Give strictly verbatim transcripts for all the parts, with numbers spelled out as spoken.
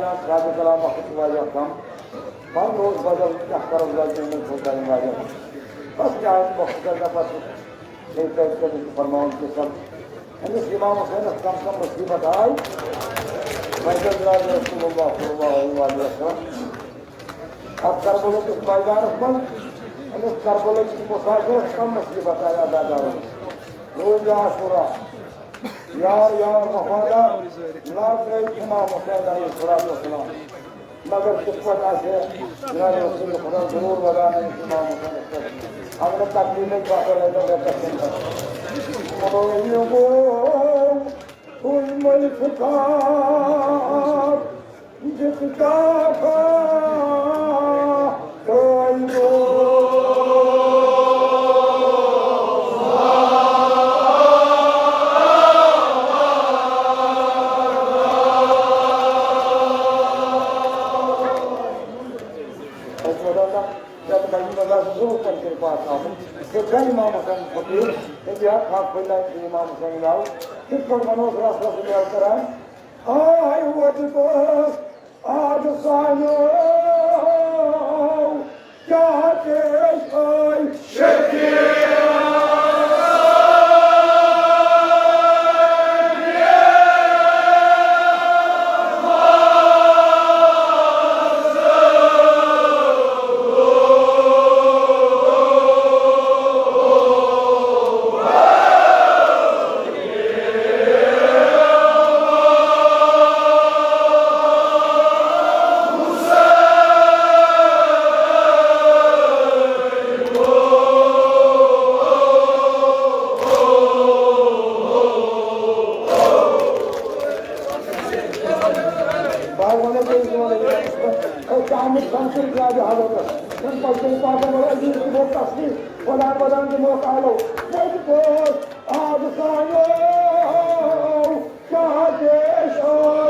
صاحب کلام وقت چھُ واریاہ کم۔ وۄنۍ اوس بدل کیٛاہ کرو، لگہِ مےٚ چھُ ٹایم واریاہ۔ بس یہِ آیہِ مختصر نفر چھُ۔ بیٚیہِ کٔرۍ تٔمِس فرماوُن کہِ سب أمِس امام حسینس کم کم مصیبت آے۔ وۄنۍ زن درٛاو رسول اللہ صلی اللہ علیہ وسلم اتھ کربلہٕ کِس میدانس منٛز۔ أمِس کربلہٕ کِس مسافرس کم مصیبت آے عزادارن۔ روزِ عاشورا۔ یار یار وفادار، لا ترٲوِتھ امام حسین علیہ الصلوۃ والسلام۔ مگر کِتھ پٲٹھۍ آسہِ ہے، جناب رسول خدا ضروٗر ودان أمِس امام حسینس پٮ۪ٹھ۔ اگر تکلیٖفٕے باسان ہے، تہٕ مےٚ پٮ۪ٹھ کَمہِ پٮ۪ٹھ؟ مگر یہِ گوٚو، تُہۍ مٔلۍ فُکار۔ جس کا تھا کوئی دوست۔ یَتھ منٛز ہسا ضروٗر پَنٕنۍ کِرپا آسہِ آسٕنۍ۔ یہِ چھا اِمام حسین فقیٖر؟ ییٚتہِ ہا خاص پٲٹھۍ اِمام حسین آو۔ کِتھ پٲٹھۍ وَنوس رَس رَس میل کَران؟ آے وۄتہِ پٲژ آز سانیو، کیٛاہ پیش آے شفیع۔ بہٕ حظ وَنو تۄہہِ یہِ وَنو، أسۍ چھِ آمٕتۍ شمسُل زیادٕ حضرتس۔ تِم پَتہٕ تِم پَتہٕ وَنو، أسۍ چھِ تِمو تَصدیٖق، خۄدا خۄدایَن دِمو تعالو۔ وۄنۍ کٔر آز سانیو کیٛاہ پیش آے۔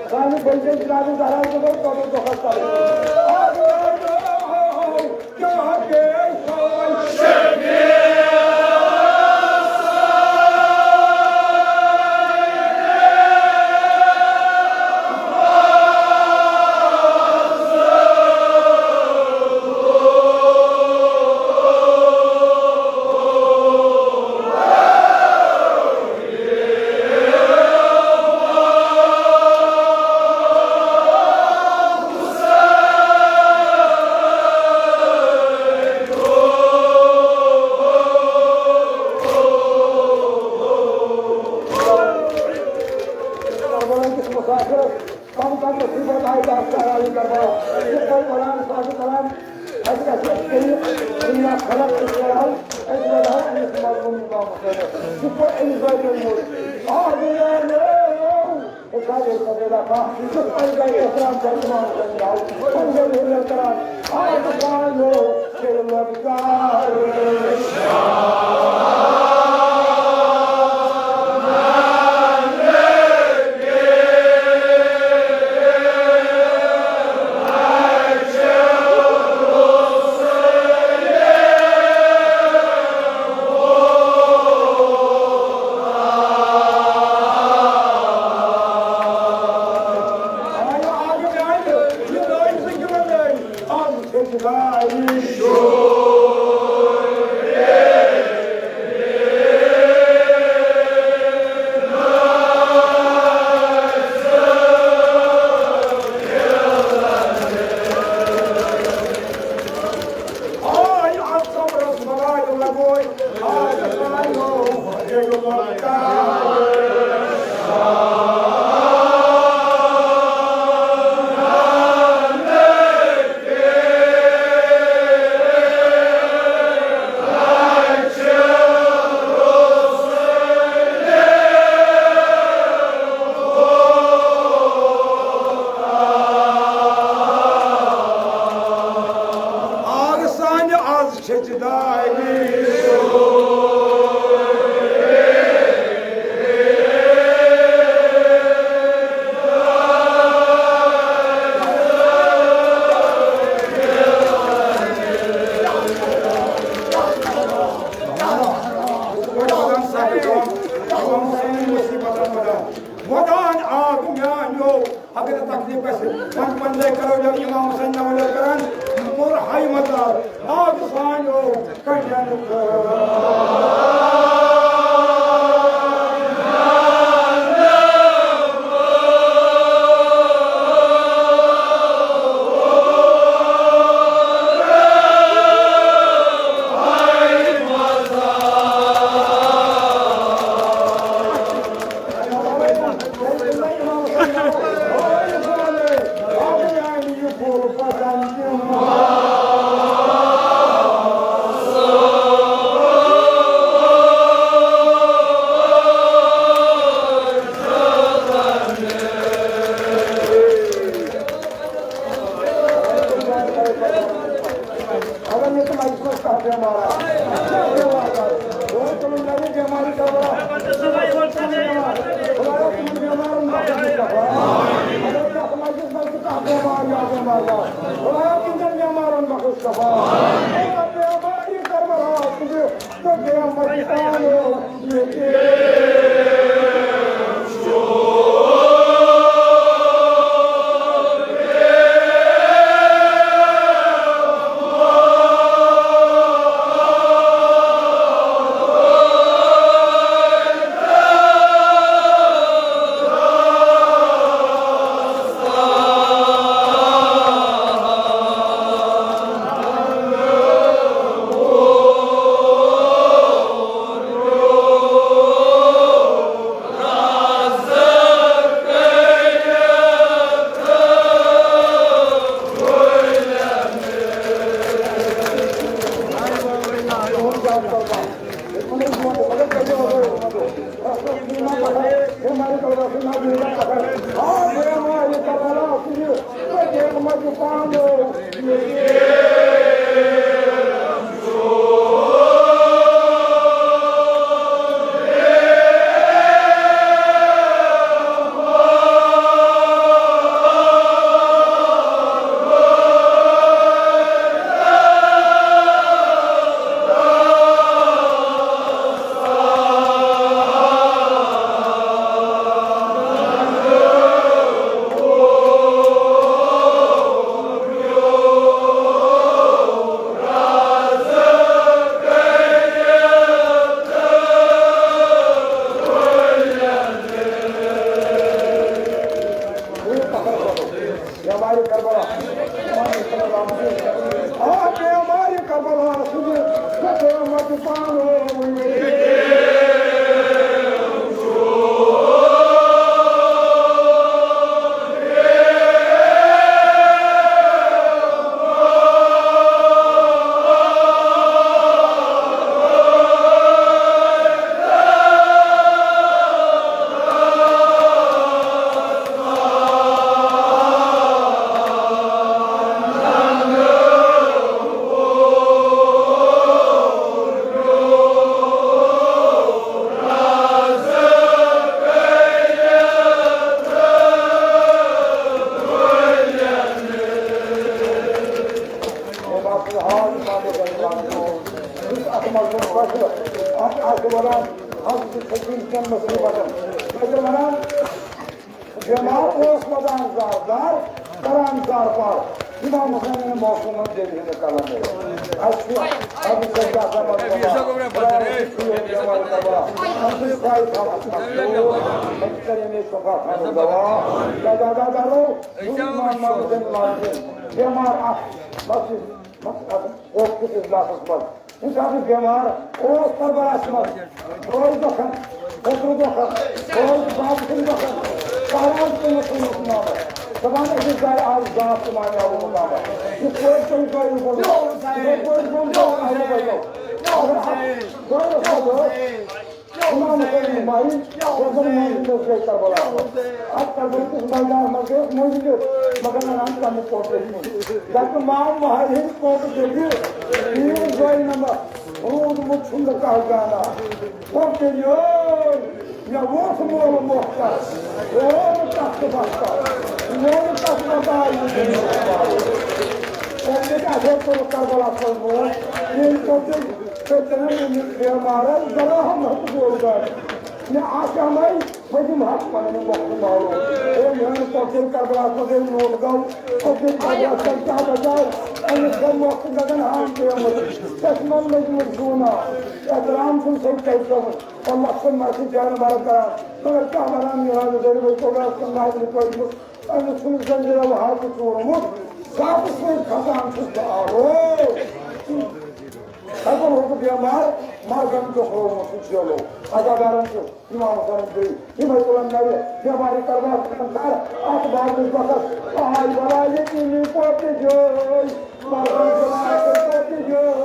سانہِ بٔلۍ کِنۍ جناب زہرا صٲب، ٹوٹل دۄہَس تَل۔ کم کم مصیبت آیہِ تَتھ سارا یہِ کربلا۔ یِتھ پٲٹھۍ قرآن پاکَس وَنان، اَسہِ گژھِ اَسہِ کٔرِتھ دُنیا خلق تہٕ شیران، أسۍ وَنہو أمِس مظلوٗم امام حسینَس۔ یِتھ پٲٹھۍ أمِس بٲگرٲوۍ موٗدۍ۔ آ دُنیا لو، أسۍ حظ ٲسۍ سبزیدہ کانٛہہ، یِتھ پٲٹھۍ گژھِ احترام کَرِ امام حسین آو۔ وۄنۍ گٔے ہُرٮ۪ر کران، آ دُنیا لو، تیٚلہِ لۄکچار۔ آے اتھ صبرس ملالہِ لگوے، آے سارِوٕے ییٚلہِ لۄکٹان۔ آگ سانہِ از چھچ داری۔ ودان آگ میانیو، اگر تکلیف گژھِ، پنج پنج دۄہہِ کرو ییٚلہِ امام حسین نوٲلۍ کران، مُر ہاے مزار، آگ سانیو، کڑیان۔ اگر ییٚتہِ مجلسس کانٛہہ بٮ۪مار آسہِ، کانٛہہ بٮ۪مار آسہِ، اور تِمن لگہِ بٮ۪مارِ خبر آسہِ۔ خدایا، تِمن بٮ۪مارن بخش شفا۔ اگر یتھ مجلسس منٛز تہِ کانٛہہ بٮ۪مار یا بٮ۪مار آسہِ، خدایا، تِمن بٮ۪مارن بخش شفا۔ اے ربِ، اے باری کربلا، تُجھے تو قیامت پانے۔ بیمارِ کربلا، آ، بیمارِ کربلا، سُہ چھُ قیامت پانہٕ۔ بٮ۪مار اوس وَدان زار زار، کران زار پار۔ امام حسین معصومن دِل ہِنٛدِ قلم۔ اَسہِ چھُ حضرت سید اعظم بٮ۪مار کربلا۔ اَمہِ سۭتۍ پاے تھاوان۔ أسۍ کَرے مےٚ صفا تھاوُن دوا۔ کیٛاہ دادا دارو؟ امام حسین لازم بٮ۪مار اَکھ۔ بس، بس، اوس کِس اجلاسس منٛز۔ ییٚمہِ ساتہٕ یہِ بٮ۪مار اوس کربلاہس منٛز، روزِ دۄکھن، خۄسرو دۄکھن، روزِ بابہٕ سٕنٛدۍ دۄکھن، پہلوان سٕنٛدۍ دۄکھن اوس ناو۔ دَپان، أکِس جایہِ آو ذات تہٕ معنی آو مُقامہ۔ یِتھ پٲٹھۍ تُہۍ گۄڈٕ ووٚنوٕ، یِتھے پٲٹھۍ ووٚن تۄہہِ اَسہِ پَزو۔ اگر اَتھ دورس منٛز ٲس، امام حسین ماہی، حسن ماہی تہٕ گٔے کربلا۔ اتھ کربلا کِس میدانس منٛز گٔیس مٔنٛزۍ کِس، مگر ونان تمہِ پوٹلس منٛز۔ دپہِ مام ماہی ہٕنٛدۍ پوٹہٕ دٔپہِ، پیٖر زٲنۍ نمس روٗدمُت چھُنہٕ کانٛہہ زانان۔ پوٹہٕ یٲر، مےٚ ووٚتھ مول مۄکھ کر، ووٚن تتھ تہٕ بس کر، ووٚن تتھ بس آے نہٕ دُنیا۔ پوٹہٕ اَتھے کوٚرُکھ کربلا منٛز ووت، ییٚلہِ پوٹہٕ تٔمۍ بٮ۪مارن ذرا ہم حق بوزان۔ مےٚ آسہِ ہمے، بہٕ دِمہٕ حق پنٕنۍ وقتہٕ معلوم۔ ہے میٛانہِ کۄکر کربلاہس منٛز ییٚلہِ لوٗکھ گوٚو، کۄکر کربلاہس منٛز کیٛاہ بچاو؟ أمِس گوٚو وقتہٕ گگن ہان پیومُت، چشمن لٔجمٕژ زوٗنہ۔ احترام چھُنہٕ سیٚود تۄہہِ تھوٚومُت، اللہ چھُنہٕ مرثی جانہٕ بر کران۔ مگر کیٛاہ ونان میٛانہِ ذٔریعہٕ پروگرام کُن نظرِ پٔجمٕژ؟ أمِس چھُنہٕ زنجیرو ہر تہِ ژوٗرمُت، ساپس سۭتۍ کھسان چھُس بہٕ آرو۔ کھسان اوسُس بٮ۪مار، مرگن ٹۄکروومُت سُہ جیلو۔ اداکارن چھُ امام حسن بیٚیہِ یِمے تُلان نَرِ، بٮ۪مارِ کرناو ژٕ کر، اتھ باغس وقت، آے بلاے یقیٖنی پوپہِ جٲے، مرگن بلاے پوپہِ جٲے۔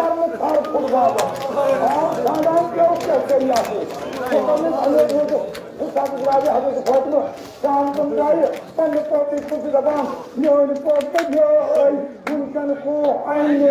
کرنہٕ خٲطرٕ فٹ بال۔ آ، خاندان کیٛاہ اوس کیٛاہ کٔرِتھ آسہِ؟ بہٕ پننِس اندر روٗدُس، بہٕ سبز راجہِ حضرت فاطمہ، جان تِم درٛایہِ پننہِ پوترِ کُن تہٕ دپان، میٲنۍ پوترِ میٲنۍ، وٕنکٮ۪ن کو اَنہِ۔